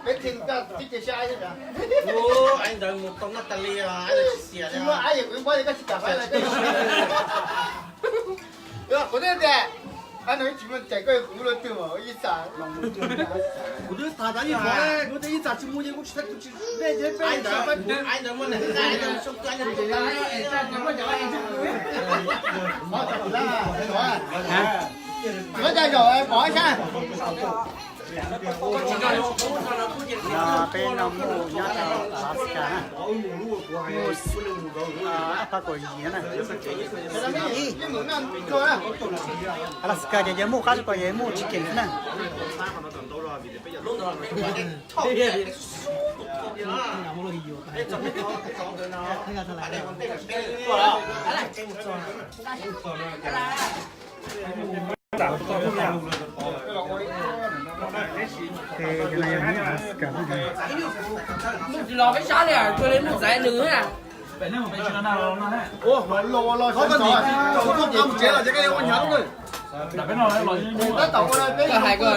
Peb thi tib ce sab. Ub, ai ntawd mus tau noj tas li os, ai ntawd tsis xiam li. Tsis muaj ai, kuv muab koj tsis kam. Kuv twb tias, ai no tsis muaj cais koj kuv luaj twg mas ib txam. Kuv twb tham tas ib qho, kuv tias ib txam tsis mus ces kuv tsis, kuv tsis, ai ntawd muaj neeg, ai ntawd sab, ai ntawd. Pov cas zaum pov sab. Peb no mus nyob rau Alaska na, mus ab phav kaum yim na. Alaska ces yog muaj qab tsuas kom yog muaj tsis keem xwb na. Mus tsis los peb sab li, cia li mus txais nws na. Hais ko.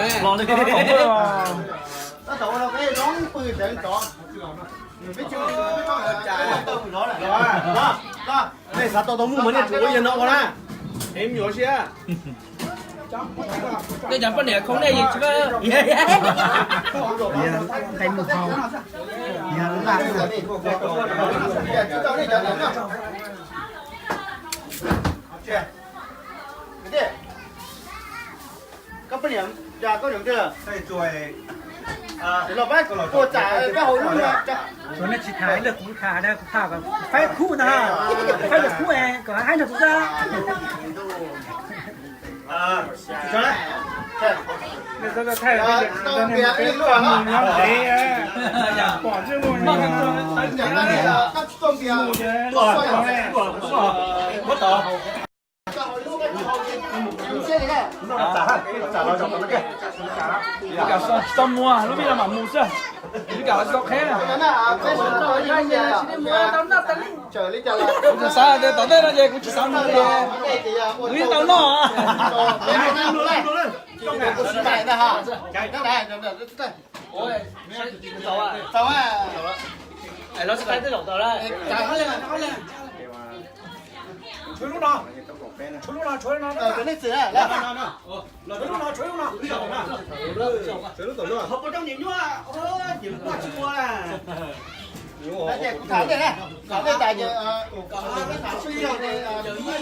Nej xav tau tau mus mas nej tsum ua yawg no ua na. Nej cov poj niam khoob nej tsis Koj poj niam, cas koj niam twg? Los pab tua tsam koj hauv lub no. Tsuav nej tsis tham ib leeg kuv tham, kuv tham kom faib khub ntag, faib lawm khub es kom haib nrog kuv xwb. Tsis kam txog muag, lub vij los mam mus xwb. Tsis kam txog qheb. Kuv tsis xav tias tom ntej no ces kuv tsis xav mus ces kuv yeej tau noj. Los sib faib tej zaum tau lawm. Tshuav lub no, tshuav lub no, tshuav lub no. Tshuav lub no, tshuav lub no. Ho puas coj niam nyuaj, niam nyuaj tsis ua. Kuv tham nej, tham nej tas ces, tham nej tas ces,